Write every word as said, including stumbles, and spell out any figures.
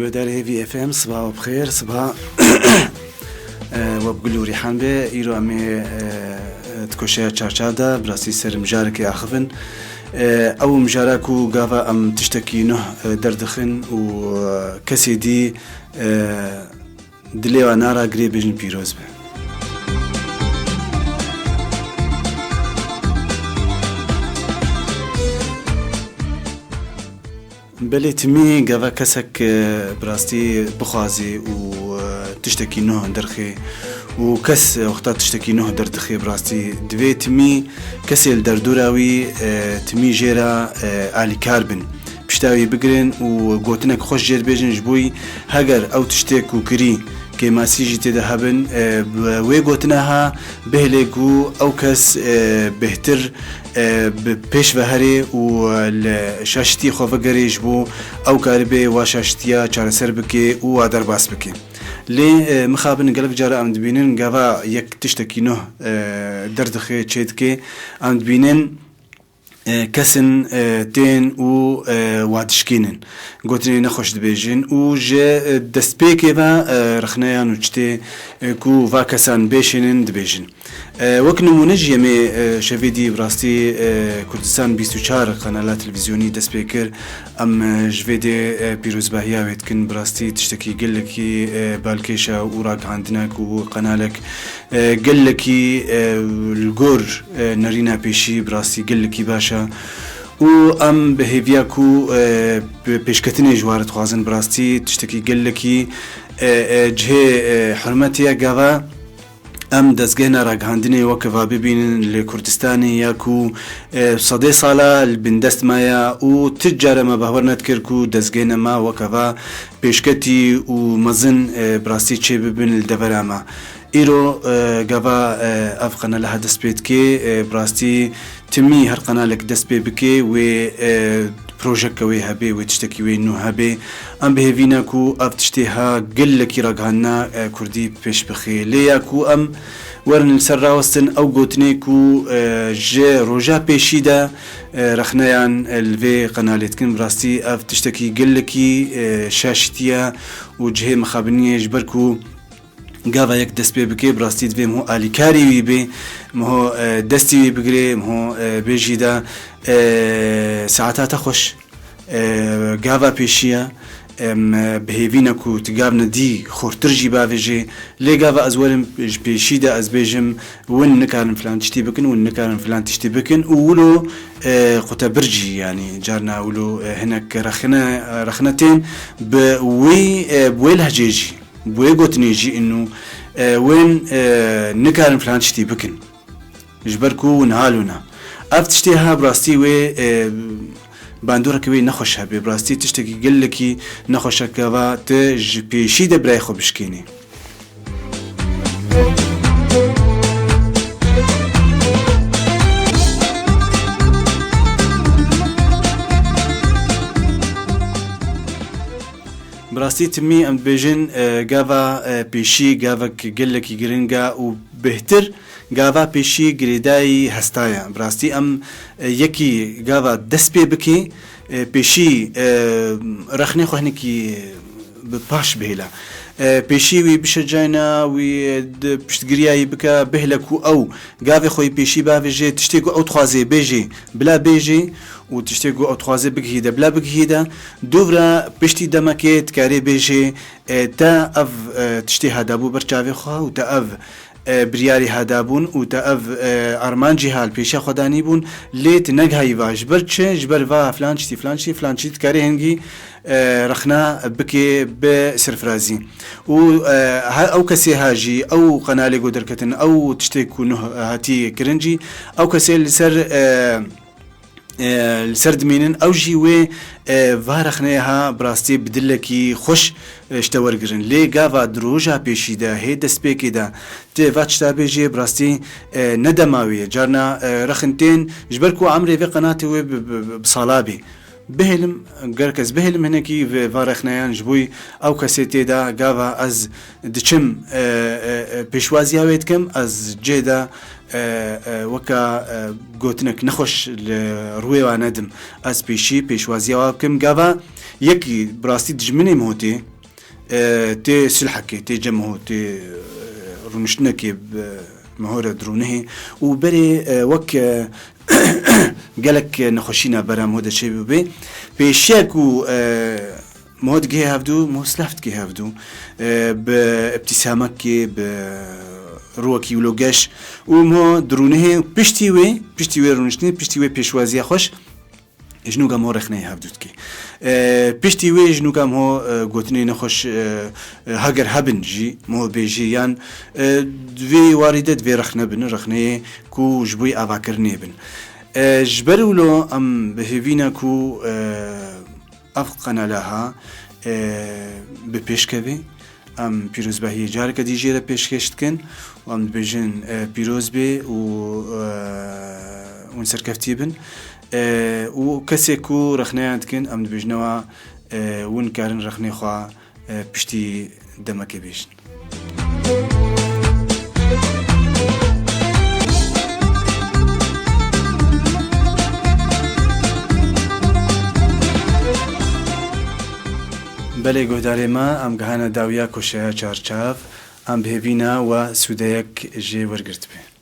Guhdarê Hêvî F M, sibaha we bi xêr, sibaha, e, we bi gul û rîhan be. Îro em ê, e, e, di koşeya çarçar de, bi rastî ser mijarekê axivin. E, ew mijara ku gava em tiştekî nuh, e, derdixin û, e, kesê dî, e, dilê we nara girê bêjin pîroz be. Belê timî gava kesek, e, bi rastî bixwazê û, e, tiştekî nuh derxê û kes, e, wexta tiştekî nuh derdixe bi rastî divê timî kesê li derdora wî, e, timî jê re, e, alîkar bin. Pişta wî bigirin û gotinek xweş jê dibêjin ji bo wî heger ew tiştê ku kirî kêmasî jî tê de hebin, e, bi wê gotina ha bihêle ku ew kes, e, bêhtir e, bi pêş ve herê û, e, li şaşitiyê xwe vegerê ji bo ew karibê wa şaşitiya çareser bike û wa derbas bike. Lê, e, mixabin gelek cara em dibînin gava yek tiştekî nuh, e, derdixê çêdike, em dibînin, e, kesin, e, tên û, e, wa dişkînin. Gotinê nexweş dibêjin û ji, e, destpêkê ve, e, rexneyan û çitê, e, ku va kesan bêşênin dibêjin. E, wek nimûne jî em ê, e, şevê dî bi rastî, e, Kurdistan bîst û çar qenala televîzyonî dest pê kir. Em, e, ji vê dê, e, pîrozbahiya wê dikin. Bi rastî tiştekî gelekî, e, balkêş e û ragihandine ku qenalek, e, gelekî, e, li gor, e, nerîna pêşî bi rastî gelekî baş e. Û em bi hêviya ku, e, bi pêşketinê ji we re dixwazin bi rastî tiştekî gelekî, e, e, cihê, e, hurmetê ye gava. Em dezgehna ragihandinê wekeva bibînin li Kurdistanê ya ku, e, sedê sala li bindest maye û tu care me bawer nedikir ku dezgehna me wekeva pêşketî û mezin, e, bi rastî çêbibin li devera me. Îro, e, gava, e, ev qenale ha dest pê dike, e, bi rastî timî her qenalek dest pê bike wê, e, projeke wê hebe, wê tiştekî wê nû hebe. Em bi hêvî ne ku ev tiştê ha gelekî ragihandina, e, kurdî pêş bixê. Lê ya ku em werin li ser rawestin ew gotinê ku, e, ji roja pêşî de, e, rexneyan, e, li vê qenalê dikin. Bi rastî ev tiştekî gelekî, e, şaşitî ye û cihê mixabiniyê ji ber ku gava yek dest pê bike, bi rastî divê miho alîkarî wî bê, miho, e, destî wî bigirê, miho, e, bê jî de, e, saeta te xweş, e, gava pêşî ye. Em, e, bi hêvî ne ku tu gavne dî xurtir jî bavêjê. Lê gava ez werim ji pêşî de ez bêjim, win nikarin filan tiştî bikin, win nikarin filan tiştî bikin û wilo, e, qutebir jî, yanî carna wilo, e, hinek rexne, rexne tên bi wî, e, bi wê lehcê jî. Bi wê gotinê jî inu, e, wên, e, nikarin filan tiştî bikin. Ji ber ku hûn hal hûn e. Ev tiştê ha bi rastî wê, e, bandoreke wê nexweş hebe. Bi rastî tiştekî gelekî nexweş e, gava tu ji pêşî de birayê xwe bişkênî. Bi rastî timî em dibêjin, e, gava, e, pêşî gavek gelekî giring e û bêhtir gava pêşî girêdayî hesta ye. Bi rastî em, e, yekî gava dest pê bike, e, pêşî, e, rexnê xwe hinekî bi paş bihêle. E, pêşî wî bişecayne, wî di piştgiriya wî bike, bihêle ku ew gavê xwe yî pêşî bavêje, tiştê ku ew dixwaze bêjê, bila bêjê û tiştê ku ew dixwaze bigihîde, bila bigihîde. Dûvra piştî demekê dikarê bêjê, e, te ev, e, tiştê hadabû ber çavê xwe û te ev, e, biryarî hadabûn û te ev, e, armancî hal pêşiya xwe danîbûn, lê tu negihayî va ji ber çi, ji ber va filan tiştî, filan tiştî, filan tiştî dikarê hingî, e, rexna bike bi serfirazî. Û, e, he, ew kesê ha jî, ew qenalê ku derketin, ew tiştê ku nuh hatî kirin jî, ew kesê li ser, e, e, li ser dimînin, ew jî wê, e, va rexneyê ha bi rastî bi dilekî xweş, e, ji te wergirin. Lê gava di roja pêşî de, hê destpêkê de, tu va tişta bêjê, bi rastî, e, ne dema wê ye. Carna, e, rexin tên, ji ber ku emrê vê qenatê wê bi, bi, bi, bi sala bê. Bihêlim, gerek ez bihêlim hinekî vê, va rexneyan ji bo ew kesê tê de, gava ez diçim, e, e, e, pêşwaziya wê dikim, ez cê de, e, e, weka, e, gotinek nexweş li rûyê wa nedim. Ez pêşî pêşwaziya wa bikim. Gava yekî bi rastî dijminê min hotê, E, tê silhekê, tê cem ho, tê, e, rûniştinekê bi meho re dirûnihê û berê, e, wek, e, gelek nexweşî navbera meho de çêbûbê. Pêşiya ku, e, meho digihê hevdû, meho silav dikê hevdû. E, bi îbtîsamekê, bi rûwekî wilo geş û meho dirûnihê. Piştî wê, piştî wê rûniştinê, piştî wê pêşwaziya xweş, ji nûka meho rexneyê hevdû dike. E, piştî wê ji nûka meho, e, gotinê nexweş, e, e, heger hebin jî, meho bêjî yan, e, di vê warî de divê rexne bin, rexneyê ku ji bo yê avakirinê bin. E, ji ber wilo em bi hêvî ne ku, e, ev qenala ha, e, bi pêş keve. Em pîrozbahiyê careke dî jê re pêşkêş dikin û em dibêjin, e, pîroz bê û, e, hûn serkeftî bin. E, û kesê ku rexneyan dikin, em dibêjine wa, e, hûn karin rexnê xwe, e, piştî demekê bêjin. Belê guhdarê me, em gihane dawiya koşeya çarçav, em bi hêvî ne we sûdeyek jê wergirtibê.